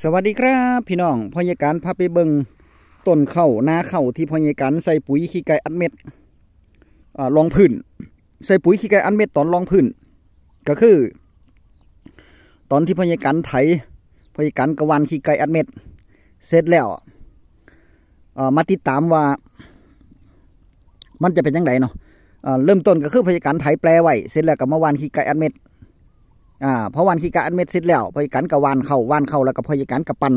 ສະຫວັດດີຄັບພີ່ນ້ອງ, ພໍ່ໃຫຍ່ການພາໄປເບິ່ງຕົ້ນເຂົ້າ ນາເຂົ້າທີ່ພໍ່ໃຫຍ່ການໃສ່ປຸຍຂີ້ໄກ່ອັດເມັດ ອາ ລອງພື້ນ, ໃສ່ປຸຍຂີ້ໄກ່ອັດເມັດຕອນລອງພື້ນ ກໍຄືຕອນທີ່ພໍ່ໃຫຍ່ການໄຖ, ພໍ່ໃຫຍ່ການກໍຫວ່ານຂີ້ໄກ່ອັດເມັດ ເສັດແລ້ວ ເອີ ມາຕິດຕາມວ່າມັນຈະເປັນຈັ່ງໃດເນາະ. ເອີ ເລີ່ມຕົ້ນກໍຄືພະຍາການໄຖແປໄວ້ ເສັດແລ້ວກໍມາຫວ່ານຂີ້ໄກ່ອັດເມັດ. ອາ ພໍຫວ່ານຂີ້ໄກ່ອັດເມັດເສັດແລ້ວ ພະຍາການກໍຫວ່ານເຂົ້າ, ຫວ່ານເຂົ້າແລ້ວກໍພະຍາການກໍປັ່ນ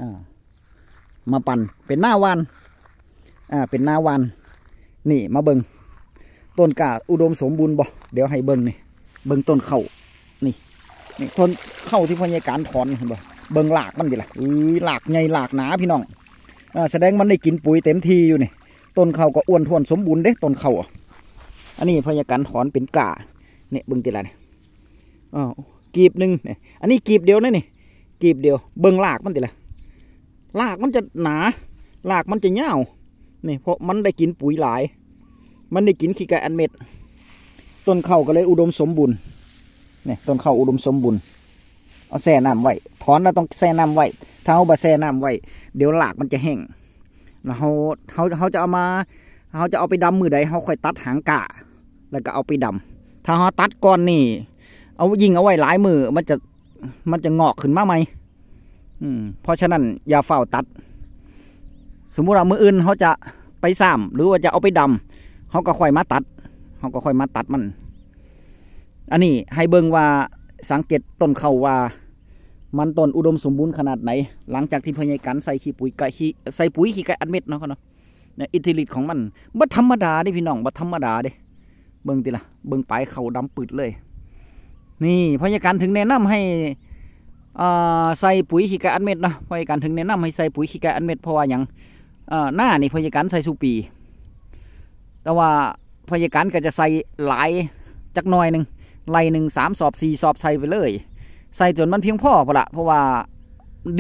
ອາ ມາປັ່ນເປັນນາຫວ່ານ ອາ ເປັນນາຫວ່ານ. ນີ້ມາເບິ່ງ ຕົ້ນກ້າອຸດົມສົມບູນບໍ່? ດຽວໃຫ້ເບິ່ງນີ້ ເບິ່ງຕົ້ນເຂົ້າ ນີ້ ນີ້ຕົ້ນເຂົ້າທີ່ພະຍາການຖອນ ເຫັນບໍ່? ເບິ່ງລາກມັນຕິລະ ເອີຍ ລາກໃຫຍ່ລາກໜາພີ່ນ້ອງ. ອາ ສະແດງມັນໄດ້ກິນປຸຍເຕັມທີ່ຢູ່ນີ້. ຕົ້ນເຂົ້າກໍອ້ວນທ້ວນສົມບູນເດ້ ຕົ້ນເຂົ້າ. ອັນນີ້ພະຍາການຖອນເປັນກ້າ ນີ້ເບິ່ງຕິລະນີ້ ອ້າວ ກີບໜຶ່ງນີ້ ອັນນີ້ກີບດຽວນະນີ້ ກີບດຽວ. ເບິ່ງລາກມັນຕິລະ ລາກມັນຈະໜາ ລາກມັນຈະຍາວ ນີ້ ເພາະມັນໄດ້ກິນປຸຍຫຼາຍ ມັນໄດ້ກິນຂີ້ໄກ່ອັດເມັດ ຕົ້ນເຂົ້າກໍເລີຍອຸດົມສົມບູນ. ນີ້ ຕົ້ນເຂົ້າອຸດົມສົມບູນ ເອົາແຊ່ນ້ຳໄວ້ ຖອນແລ້ວຕ້ອງແຊ່ນ້ຳໄວ້. ຖ້າເຮົາບໍ່ແຊ່ນ້ຳໄວ້ ດຽວລາກມັນຈະແຫ້ງ ແລ້ວເຮົາ ເຮົາ ເຮົາຈະເອົາມາ ເຮົາຈະເອົາໄປດຳມື້ໃດ ເຮົາຄ່ອຍຕັດຫາງກ້າ ແລ້ວກໍເອົາໄປດຳ. ຖ້າເຮົາຕັດກ່ອນນີ້ ເອົາ ຍິ່ງເອົາໄວ້ຫຼາຍມື້ ມັນຈະ ມັນຈະງອກຂຶ້ນມາໃໝ່. ອືມ ເພາະສະນັ້ນຢ່າຟ້າວຕັດ. ສົມມຸດວ່າມື້ອື່ນເຮົາຈະໄປຊາມ ຫຼືວ່າຈະເອົາໄປດຳ ເຮົາກໍຄ່ອຍມາຕັດ ເຮົາກໍຄ່ອຍມາຕັດມັນ. ອັນນີ້ໃຫ້ເບິ່ງວ່າ ສັງເກດຕົ້ນເຂົ້າວ່າ ມັນຕົ້ນອຸດົມສົມບູນຂະໜາດໃດ ຫຼັງຈາກທີ່ພໍ່ໃຫຍ່ການໃສ່ຂີ້ປຸຍກະ ຂີ້ ໃສ່ປຸຍຂີ້ໄກ່ອັດເມັດເນາະ ເນາະ. ນະ ອິດທິລິດຂອງມັນບໍ່ທຳມະດາເດ້ພີ່ນ້ອງ ບໍ່ທຳມະດາເດ້. ເບິ່ງຕິລະ ເບິ່ງປາຍເຂົ້າດຳປຶດເລີຍ. ນີ້ພະຍາການເຖິງແນະນຳໃຫ້ ອ່າ ໃສ່ປຸຍຂີ້ໄກ່ອັດເມັດເນາະ. ພະຍາການເຖິງແນະນຳໃຫ້ໃສ່ປຸຍຂີ້ໄກ່ອັດເມັດ ເພາະວ່າຫຍັງ? ເອີ ນານີ້ພະຍາການໃສ່ສູ່ປີ ແຕ່ວ່າພະຍາການກໍຈະໃສ່ຫຼາຍຈັກໜ້ອຍໜຶ່ງ ໄລ່ໜຶ່ງສາມສອບ ສີ່ສອບ ໃສ່ໄປເລີຍ ໃສ່ຈົນມັນພຽງພໍພຸ້ນລະ. ເພາະວ່າ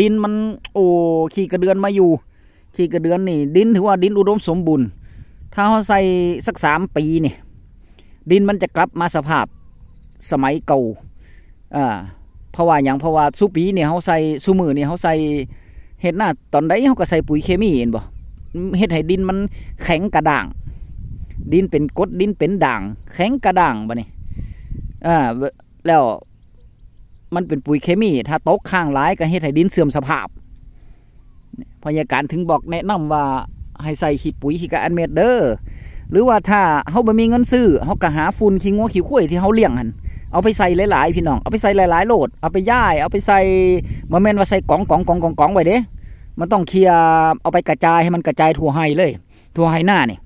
ດິນມັນ ໂອ້ ຂີ້ກະເດືອນມາຢູ່ ຂີ້ກະເດືອນນີ້ ດິນຖືວ່າດິນອຸດົມສົມບູນ. ຖ້າເຮົາໃສ່ສັກສາມປີນີ້ ດິນມັນຈະກັບມາສະພາບສະໄໝເກົ່າ. ເອີ ເພາະວ່າຫຍັງ? ເພາະວ່າສູ່ປີນີ້ເຮົາໃສ່ ຊຸມື້ນີ້ເຮົາໃສ່ ເຮັດນາຕອນໃດເຮົາກໍໃສ່ປຸຍເຄມີ ເຫັນບໍ່? ເຮັດໃຫ້ດິນມັນແຂງກະດ້າງ ດິນເປັນກົດ ດິນເປັນດ່າງ ແຂງກະດ້າງບາດນີ້. ເອີ ແລ້ວມັນເປັນປຸຍເຄມີ ຖ້າຕົກຄ້າງຫຼາຍກໍເຮັດໃຫ້ດິນເສື່ອມສະພາບ. ພະຍາການເຖິງບອກແນະນຳວ່າໃຫ້ໃສ່ຂີ້ປຸຍຂີ້ກະອັດເມັດເດີ ຫຼືວ່າຖ້າເຮົາບໍ່ມີເງິນຊື້ ເຮົາກໍຫາຝຸ່ນຂີ້ງົວຂີ້ຄວາຍທີ່ເຮົາລ້ຽງຫັ້ນ ເອົາໄປໃສ່ຫຼາຍໆ ພີ່ນ້ອງ ເອົາໄປໃສ່ຫຼາຍໆໂລດ ເອົາໄປຢາຍ ເອົາໄປໃສ່ ບໍ່ແມ່ນວ່າໃສ່ກອງໆໆໆໄວ້ເດ້ ມັນຕ້ອງເຄຍ ເອົາໄປກະຈາຍ ໃຫ້ມັນກະຈາຍທົ່ວໄຮ່ເລີຍ ທົ່ວໄຮ່ນານີ້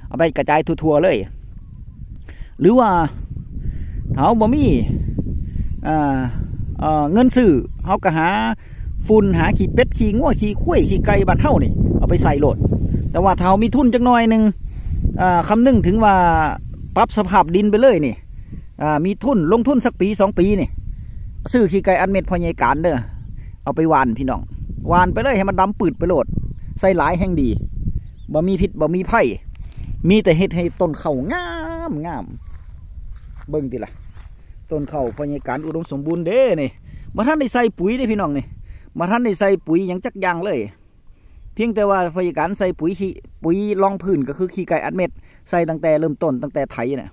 ເອົາໄປກະຈາຍທົ່ວໆເລີຍ. ຫຼືວ່າເຮົາບໍ່ມີ ເອີ ເງິນຊື້ ເຮົາກໍຫາຝຸ່ນ ຫາຂີ້ເປັດ ຂີ້ງົວ ຂີ້ຄວາຍ ຂີ້ໄກ່ບ້ານເຮົານີ້ ເອົາໄປໃສ່ໂລດ. ແຕ່ວ່າຖ້າເຮົາມີທຶນຈັກໜ້ອຍໜຶ່ງ ຄຳນຶງເຖິງວ່າປັບສະພາບດິນໄປເລີຍນີ້ ອາ ມີທຶນ ລົງທຶນສັກປີສອງປີນີ້ ຊື້ຂີ້ໄກ່ອັດເມັດພໍ່ໃຫຍ່ການເດີ ເອົາໄປຫວ່ານພີ່ນ້ອງ ຫວ່ານໄປເລີຍ ໃຫ້ມັນດຳປຶດໄປໂລດ ໃສ່ຫຼາຍແຮ່ງດີ ບໍ່ມີພິດບໍ່ມີໄພ ມີແຕ່ເຮັດໃຫ້ຕົ້ນເຂົ້າງາມໆ. ເບິ່ງຕິລະ ຕົ້ນເຂົ້າພໍ່ໃຫຍ່ການອຸດົມສົມບູນເດ້ນີ້ ບໍ່ທັນໄດ້ໃສ່ປຸຍເດ້ພີ່ນ້ອງນີ້ ບໍ່ທັນໄດ້ໃສ່ປຸຍຫຍັງຈັກຢ່າງເລີຍ. ພຽງແຕ່ວ່າພະຍາການໃສ່ປຸຍຂີ້ ປຸຍລອງພື້ນ ກໍຄືຂີ້ໄກ່ອັດເມັດ ໃສ່ຕັ້ງແຕ່ເລີ່ມຕົ້ນ ຕັ້ງແຕ່ໄຖນະ.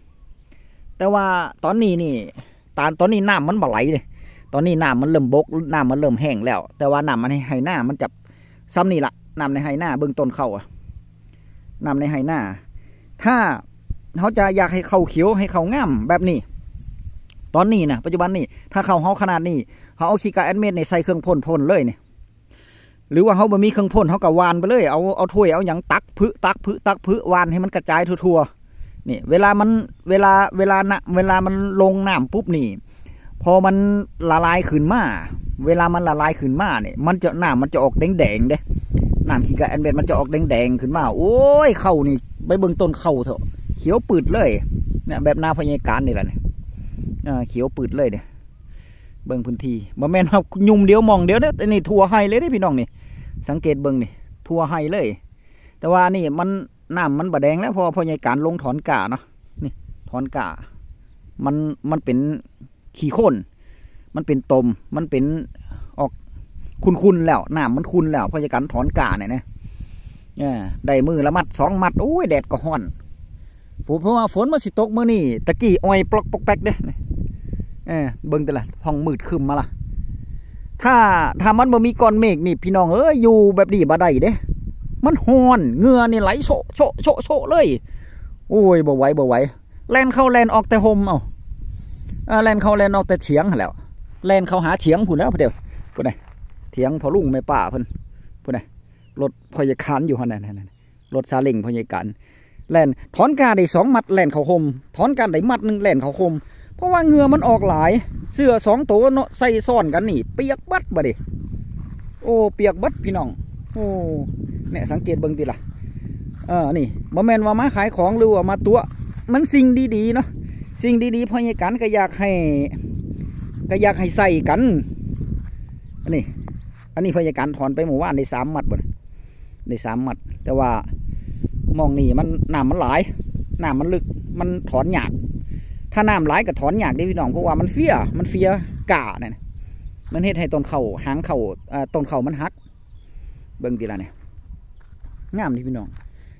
ແຕ່ວ່າຕອນນີ້ນີ້ ຕານ ຕອນນີ້ນ້ຳມັນບໍ່ໄຫຼເດ້ ຕອນນີ້ນ້ຳມັນເລີ່ມບົກ ນ້ຳມັນເລີ່ມແຫ້ງແລ້ວ ແຕ່ວ່ານ້ຳໃນໄຮ່ນາມັນຈະຊ່ຳນີ້ລະ ນ້ຳໃນໄຮ່ນາ ເບິ່ງຕົ້ນເຂົ້າ ນ້ຳໃນໄຮ່ນາ. ຖ້າເຮົາຈະຢາກໃຫ້ເຂົ້າຂຽວ ໃຫ້ເຂົ້າງາມແບບນີ້ ຕອນນີ້ນະ ປັດຈຸບັນນີ້ ຖ້າເຂົ້າເຮົາຂະໜາດນີ້ ເຮົາເອົາຂີ້ໄກ່ອັດເມັດນີ້ໃສ່ເຄື່ອງພົ່ນ ພົ່ນເລີຍນີ້ ຫຼືວ່າເຮົາບໍ່ມີເຄື່ອງພົ່ນ ເຮົາກໍຫວ່ານໄປເລີຍ ເອົາ ເອົາຖ້ວຍ ເອົາຫຍັງຕັກຜຶ ຕັກຜຶ ຕັກຜຶ ຫວ່ານໃຫ້ມັນກະຈາຍທົ່ວໆ. ນີ້ ເວລາມັນ ເວລາ ເວລານະ ເວລາມັນລົງນ້ຳປຸບນີ້ ພໍມັນລະລາຍຂຶ້ນມາ ເວລາມັນລະລາຍຂຶ້ນມານີ້ ມັນຈະ ນ້ຳມັນຈະອອກແດງໆເດ້ ນ້ຳຂີ້ກະອັດເມັດມັນຈະອອກແດງໆຂຶ້ນມາ. ໂອ້ຍ ເຂົ້ານີ້ ໄປເບິ່ງຕົ້ນເຂົ້າເຖາະ ຂຽວປຶດເລີຍ ແບບນາພະຍາການນີ້ລະນີ້ ຂຽວປຶດເລີຍເດ້. ເບິ່ງພື້ນທີ່ ບໍ່ແມ່ນວ່າຫຍຸ້ມດຽວໝ່ອງດຽວເດ້ ອັນນີ້ທົ່ວໄຮ່ເລີຍເດ້ພີ່ນ້ອງນີ້ ສັງເກດເບິ່ງນີ້ ທົ່ວໄຮ່ເລີຍ. ແຕ່ວ່າອັນນີ້ມັນ ນ້ຳມັນບໍ່ແດງແລ້ວ ເພາະວ່າພໍ່ໃຫຍ່ການລົງຖອນກ້າເນາະ ນີ້ຖອນກ້າ ມັນ ມັນເປັນຂີ້ໂຄນ ມັນເປັນຕົມ ມັນເປັນ ອອກຂຸ່ນໆແລ້ວ ນ້ຳມັນຂຸ່ນແລ້ວ ພະຍາການຖອນກ້ານີ້ນະ ເອີ ໄດ້ມື້ລະມັດສອງມັດ ໂອ້ຍ ແດດກໍຮ້ອນ ຜູ້ ເພາະວ່າຝົນມັນຊິຕົກມື້ນີ້ ຕະກີ້ອອຍປ໊ອກປ໊ອກແປັກເດ້ ເອີ ເບິ່ງຕິລະ ທ້ອງມືດຄຶ້ມມາລະ ຖ້າ ຖ້າມັນບໍ່ມີກ້ອນເມກນີ້ ພີ່ນ້ອງເອີຍ ຢູ່ແບບນີ້ບໍ່ໄດ້ເດ້ ມັນຮ້ອນ ເຫື່ອນີ້ໄຫຼໂຊະໆໆເລີຍ ໂອ້ຍ ບໍ່ໄຫວ ບໍ່ໄຫວ ແລ່ນເຂົ້າແລ່ນອອກແຕ່ຮົ່ມ ເອົ້າ ເອີ ແລ່ນເຂົ້າແລ່ນອອກແຕ່ຖຽງຫັ້ນແຫຼ້ວ ແລ່ນເຂົ້າຫາຖຽງພຸ້ນແຫຼ້ວ ເດີ ພຸ້ນນະ ຖຽງພໍ່ລຸງແມ່ປ້າເພິ່ນ ພຸ້ນນະ ລົດພະຍາການຢູ່ຫັ້ນນະ ລົດຊາເລັງພະຍາການ ແລ່ນ ຖອນກ້າໄດ້ສອງມັດ ແລ່ນເຂົ້າຮົ່ມ ຖອນກ້າໄດ້ມັດໜຶ່ງ ແລ່ນເຂົ້າຮົ່ມ ເພາະວ່າເຫຍື້ອມັນອອກຫຼາຍ ເສື້ອສອງໂຕເນາະ ໃສ່ຊ້ອນກັນນີ້ ປຽກເບິດບາດນີ້ ໂອ້ ປຽກເບິດພີ່ນ້ອງ ໂອ້ ແນະ ສັງເກດເບິ່ງຕິລະ ເອີ ນີ້ ບໍ່ແມ່ນວ່າມາຂາຍຂອງ ຫຼືວ່າມາຕົວະ ມັນສິ່ງດີໆເນາະ ສິ່ງດີໆພະຍາການກໍຢາກໃຫ້ ກໍຢາກໃຫ້ໃຊ້ກັນ ອັນນີ້ ອັນນີ້ພະຍາການຖອນໄປມື້ວານໄດ້ສາມມັດບໍ່ ໄດ້ສາມມັດ ແຕ່ວ່າໝ່ອງນີ້ມັນ ນ້ຳມັນຫຼາຍ ນ້ຳມັນລຶກ ມັນຖອນຍາກ ຖ້ານ້ຳຫຼາຍກໍຖອນຍາກເດ້ພີ່ນ້ອງ ເພາະວ່າມັນເຟຍ ມັນເຟຍກ້ານັ້ນ ມັນເຮັດໃຫ້ຕົ້ນເຂົ້າ ຫາງເຂົ້າ ເອີ ຕົ້ນເຂົ້າມັນຫັກ ເບິ່ງຕິລະນີ້ ງາມເດ້ພີ່ນ້ອງ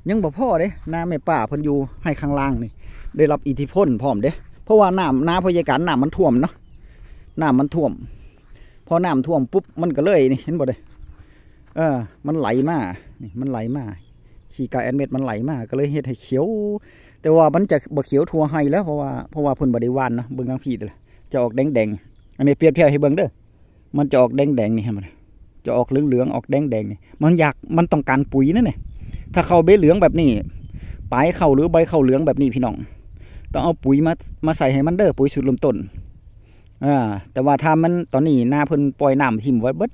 ຍັງບໍ່ພໍເດ້ ນາແມ່ປ້າເພິ່ນຢູ່ໃຫ້ຂ້າງລ່າງນີ້ ໄດ້ຮັບອິດທິພົນພ້ອມເດ້ ເພາະວ່ານ້ຳ ນາພະຍາການ ນ້ຳມັນຖ້ວມເນາະ ນ້ຳມັນຖ້ວມ ພໍນ້ຳຖ້ວມປຸບ ມັນກໍເລີຍ ນີ້ ເຫັນບໍ່ເດ້ ເອີ ມັນໄຫຼມາ ນີ້ ມັນໄຫຼມາ ຂີ້ກາແອດເມັດມັນໄຫຼມາ ກໍເລີຍເຮັດໃຫ້ຂຽວ ແຕ່ວ່າມັນຈະບໍ່ຂຽວທົ່ວໄຮ່ແລ້ວ ເພາະວ່າ ເພາະວ່າເພິ່ນບໍ່ໄດ້ຫວ່ານເນາະ ເບິ່ງທາງພີ້ເດີ ຈະອອກແດງໆ ອັນນີ້ປຽບທຽບໃຫ້ເບິ່ງເດີ ມັນຈະອອກແດງໆ ນີ້ ເຫັນບໍ່ ຈະອອກເຫຼືອງໆ ອອກແດງໆ ນີ້ ມັນຢາກ ມັນຕ້ອງການປຸຍນັ້ນນີ້ ຖ້າເຂົ້າໃບເຫຼືອງແບບນີ້ ປາຍເຂົ້າ ຫຼື ໃບເຂົ້າເຫຼືອງແບບນີ້ ພີ່ນ້ອງ ຕ້ອງເອົາປຸຍມາ ມາໃສ່ໃຫ້ມັນເດີ ປຸຍສູດເລີ່ມຕົ້ນ ອ່າ ແຕ່ວ່າຖ້າມັນ ຕອນນີ້ນາເພິ່ນປ່ອຍນ້ຳຖິ້ມໄວ້ເບິດ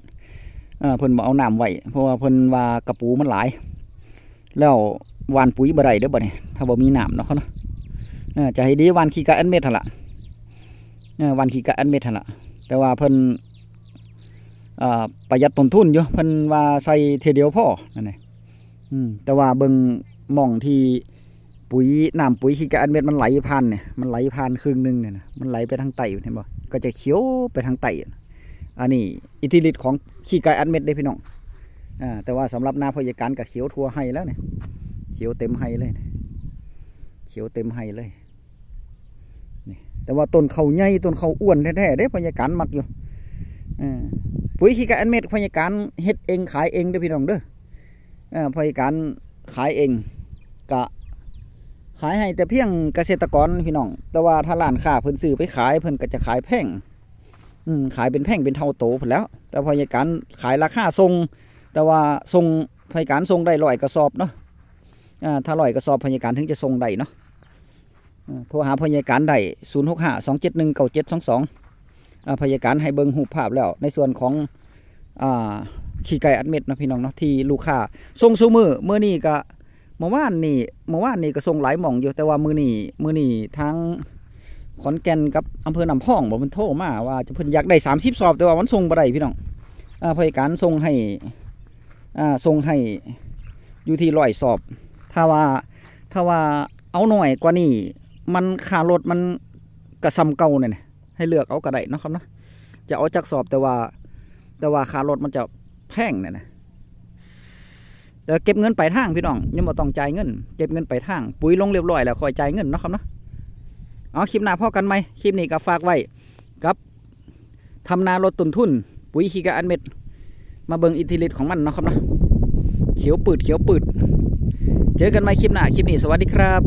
ອ່າ ເພິ່ນບໍ່ເອົານ້ຳໄວ້ ເພາະວ່າເພິ່ນວ່າກະປູມັນຫຼາຍ ແລ້ວຫວ່ານປຸຍບໍ່ໄດ້ເດີບັດນີ້ ຖ້າບໍ່ມີນ້ຳເນາະ ເຂົາເນາະ ອ່າ ຈະໃຫ້ດີຫວ່ານຂີ້ກາແອດເມັດຫັ້ນລະ ອ່າ ຫວ່ານຂີ້ກາແອດເມັດຫັ້ນລະ ແຕ່ວ່າເພິ່ນ ອ່າ ປະຢັດຕົ້ນທຶນຢູ່ ເພິ່ນວ່າໃສ່ເທື່ອດຽວພໍ ນັ້ນແຫຼະ ອືມ ແຕ່ວ່າເບິ່ງໝ່ອງທີ່ປຸຍ ນ້ຳປຸຍຂີ້ກາແອດເມັດມັນໄຫຼຜ່ານນີ້ ມັນໄຫຼຜ່ານເຄິ່ງໜຶ່ງນີ້ນະ ມັນໄຫຼໄປທາງໃຕ້ ເຫັນບໍ່ ກໍຈະຂຽວໄປທາງໃຕ້ ອັນນີ້ອິດທິລິດຂອງຂີ້ກາແອດເມັດເດ້ພີ່ນ້ອງ ອ່າ ແຕ່ວ່າສຳລັບນາພະຍາການກໍຂຽວທົ່ວໄຮ່ແລ້ວນີ້ ຂຽວເຕັມໄຮ່ເລີຍ ຂຽວເຕັມໄຮ່ເລີຍ ນີ້ ແຕ່ວ່າຕົ້ນເຂົ້າໃຫຍ່ ຕົ້ນເຂົ້າອ້ວນແທ້ໆເດ້ ພະຍາການມັກຢູ່ ເອີ ປຸຍຂີ້ກາແອດເມັດພະຍາການເຮັດເອງຂາຍເອງເດີພີ່ນ້ອງເດີ ເອີ ພະຍາການຂາຍເອງ ກະຂາຍໃຫ້ແຕ່ພຽງກະເສດຕະກອນພີ່ນ້ອງ ແຕ່ວ່າຖ້າຮ້ານຄ້າເພິ່ນຊື້ໄປຂາຍ ເພິ່ນກໍຈະຂາຍແພງ ອືມ ຂາຍເປັນແພງເປັນເທົ່າໂຕພຸ້ນແຫຼ້ວ ແຕ່ພະຍາການຂາຍລາຄາສົ່ງ ແຕ່ວ່າສົ່ງ ພະຍາການສົ່ງໄດ້ຮ້ອຍກະສອບເນາະ ອ່າ ຖ້າຮ້ອຍກະສອບພະຍາການເຖິງຈະສົ່ງໄດ້ເນາະ ເອີ ໂທຫາພະຍາການໄດ້ ສູນຫົກຫ້າ ສອງເຈັດໜຶ່ງ ເກົ້າເຈັດສອງສອງ ອາ ພະຍາການໃຫ້ເບິ່ງຮູບພາບແລ້ວ ໃນສ່ວນຂອງ ອາ ຂີ້ໄກ່ອັດເມັດເນາະ ພີ່ນ້ອງເນາະ ທີ່ລູກຄ້າສົ່ງຊຸມື້ ມື້ນີ້ກະ ເມື່ອວານນີ້ ເມື່ອວານນີ້ກະສົ່ງຫຼາຍໝ່ອງຢູ່ ແຕ່ວ່າມື້ນີ້ ມື້ນີ້ທາງຂອນແກ່ນກັບອຳເພີນ້ຳພອງບໍ ເພິ່ນໂທມາວ່າເພິ່ນຢາກໄດ້ສາມສິບສອບ ແຕ່ວ່າມັນສົ່ງບໍ່ໄດ້ພີ່ນ້ອງ ອາ ພະຍາການສົ່ງໃຫ້ ອາ ສົ່ງໃຫ້ຢູ່ທີ່ຮ້ອຍສອບ ຖ້າວ່າ ຖ້າວ່າເອົາໜ້ອຍກວ່ານີ້ ມັນ ຄ່າລົດມັນກະສ່ຳເກົ່ານັ້ນ ໃຫ້ເລືອກເອົາກະໄດ້ເນາະຄັບເນາະ ຈະເອົາຈັກສອບ ແຕ່ວ່າ ແຕ່ວ່າຄ່າລົດມັນຈະແພງນັ້ນນະ ແຕ່ເກັບເງິນປາຍທາງພີ່ນ້ອງ ຍັງບໍ່ຕ້ອງຈ່າຍເງິນ ເກັບເງິນປາຍທາງ ປຸຍລົງລຽບລ້ອຍແລ້ວຄ່ອຍຈ່າຍເງິນເນາະຄັບເນາະ ເອົາ ຄລິບໜ້າພໍ້ກັນໃໝ່ ຄລິບນີ້ກະຝາກໄວ້ກັບ ທຳນາລົດຕົ້ນທຶນ ປຸຍຂີ້ກະອັດເມັດ ມາເບິ່ງອິດທິລິດຂອງມັນເນາະຄັບເນາະ ຂຽວປືດ ຂຽວປືດ ເຈີກັນໃໝ່ຄລິບໜ້າ ຄລິບນີ້ສະຫວັດດີຄັບ.